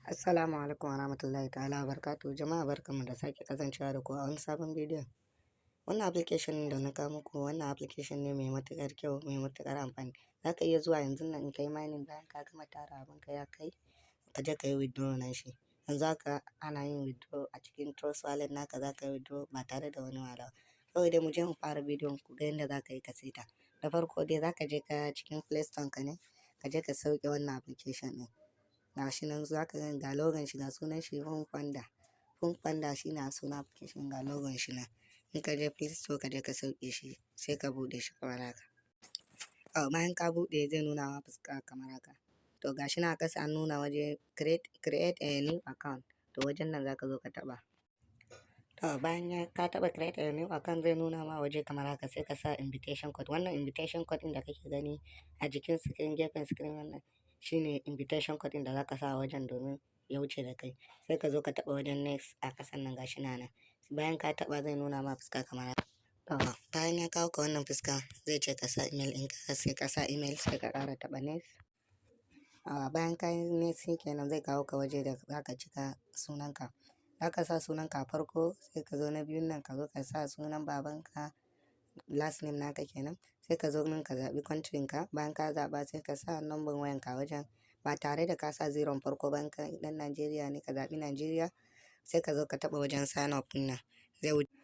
Assalamu alaikum warahmatullahi ta'ala wabarakatuh. Jama'a, barkanmu da sake kasancewa da ku a wani sabon bidiyon. Wannan application da na kawo muku, wannan application ne mai matuƙar kyau, mai matuƙar amfani. Za ka iya zuwa yanzun nan in ka yi mining, bayan ka gama tara abinka ya kai, ka je ka yi withdraw na shi. Yanzu haka ana yin withdraw a cikin Trust Wallet naka, za ka yi withdraw ba tare da wani wahala ba. Kawai dai mu je mu fara bidiyon ku ga yadda za ka yi ka saita. Da farko dai za ka je ka cikin Play Store ka ne, ka je ka sauke wannan application ɗin. Ga shi nan, za ka ga logon shi, ga sunan shi Punk Panda. Punk Panda shine sunan application, ga logon shi nan. In ka je Play Store, ka je ka sauke shi, sai ka buɗe shi kamar haka. Bayan ka buɗe, zai nuna ma fuska kamar haka. To, ga shi nan a ƙasa an nuna waje create a new account. To, wajen nan za ka zo ka taɓa. To, bayan ka taɓa create a new account, zai nuna ma waje kamar haka, sai ka sa invitation code. Wannan invitation code ɗin da kake gani a jikin screen, gefen screen, wannan shine invitation code ɗin da za ka sa a wajen domin ya wuce da kai. Sai ka zo ka taɓa wajen next a ƙasan nan, gashi nan. Bayan ka taɓa, zai nuna ma fuska kamar haka. To, bayan ya kawo ka wannan fuska, zai ce ka sa email ɗinka, sai ka sa email, sai ka ƙara taɓa next. Bayan ka yi next, shi kenan, zai kawo ka waje da za ka cika sunanka. Za ka sa sunanka a farko, sai ka zo na biyun nan, ka zo ka sa sunan babanka, last name naka kenan. Sai ka zo nan ka zaɓi country ka. Bayan ka zaɓa, sai ka sa number wayanka a wajen ba tare da ka sa zero farko ba. In kai ɗan Najeriya ne, ka zaɓi Najeriya, sai ka zo ka taɓa wajen sign up ɗin nan. Zai wuce.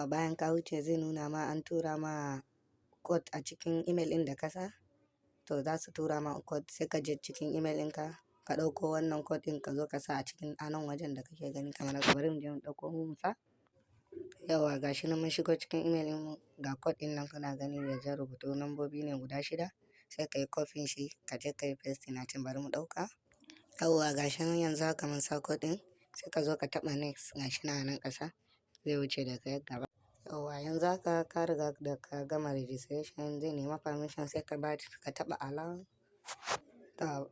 Bayan ka wuce, zai nuna ma an tura ma code a cikin email ɗin da ka sa. To, za su tura ma code, sai ka je cikin email ɗinka ka ɗauko wannan code ɗin, ka zo ka sa a cikin a nan wajen da kake gani kamar haka. Bari mu je mu ɗauko mu sa. Yauwa, ga shi nan mun shigo cikin email ɗinmu, ga code ɗin nan kuna gani da jan rubutu, lambobi ne guda shida. Sai ka yi copy shi, ka je ka yi pasting a can. Bari mu ɗauka. Yauwa, gashi nan yanzu haka mun sa code ɗin, sai ka zo ka taɓa next, gashi nan a nan ƙasa, zai wuce da kai gaba. Yauwa, yanzu haka ka riga da ka gama registration, zai nema permission, sai ka ba ka taɓa allow. To,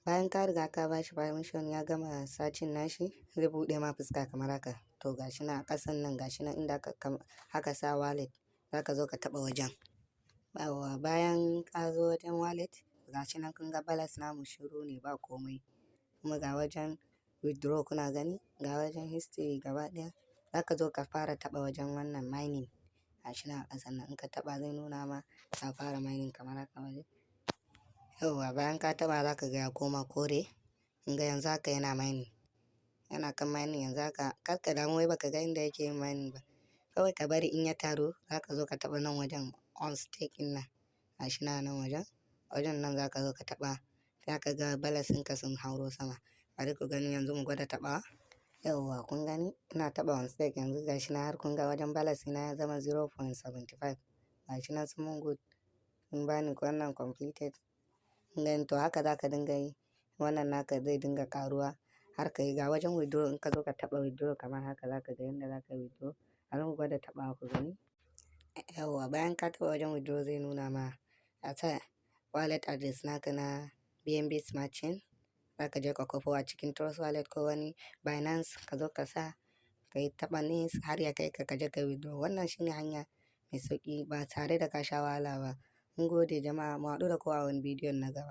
bayan ka riga ka ba shi permission, ya gama searching nashi, zai buɗe ma fuska kamar haka. To, gashi nan a ƙasan nan, gashi nan inda aka sa wallet, za ka zo ka taɓa wajen. Yauwa, bayan ka zo wajen wallet, gashi nan kun ga balance namu shiru ne, ba komai. Kuma ga wajen withdraw kuna gani, ga wajen history gaba ɗaya. Za ka zo ka fara taɓa wajen wannan mining. Gashi nan a ƙasan nan, in ka taɓa, zai nuna ma ka fara mining kamar haka waje. Yauwa, bayan ka taɓa, za ka ga ya koma kore. Kun ga yanzu haka yana mining. Yana kan mining yanzu haka. Kar ka damu wai baka ga inda yake yin mining ba. Kawai ka bari in ya taru, za ka zo ka taɓa nan wajen on stake ɗin nan. Gashi nan a nan wajen. Wajen nan za ka zo ka taɓa. Za ka ga balance ɗinka sun hauro sama. Bari ku gani, yanzu mu gwada taɓawa. Yauwa, kun gani ina taɓa on stake yanzu, gashi nan har kun ga wajen balance ɗina ya zama 0.75. Gashi nan sun mun good. Sun bani wannan completed. Kun gani, to haka za ka dinga yi. Wannan naka zai dinga ƙaruwa har ka yi ga wajen withdraw. In ka zo ka taɓa withdraw kamar haka, za ka ga yanda za ka yi withdraw. Bari mu gwada taɓawa ku gani. Yauwa, bayan ka taɓa wajen withdraw, zai nuna ma a sa wallet address naka na BNB Smart Chain. Za ka je ka kwafo a cikin Trust Wallet ko wani Binance, ka zo ka sa, ka yi taɓa next har ya kai ka, ka je ka yi withdraw. Wannan shine hanya mai sauƙi ba tare da ka sha wahala ba. Mun gode jama'a, mu haɗu da ku a wani bidiyon na gaba.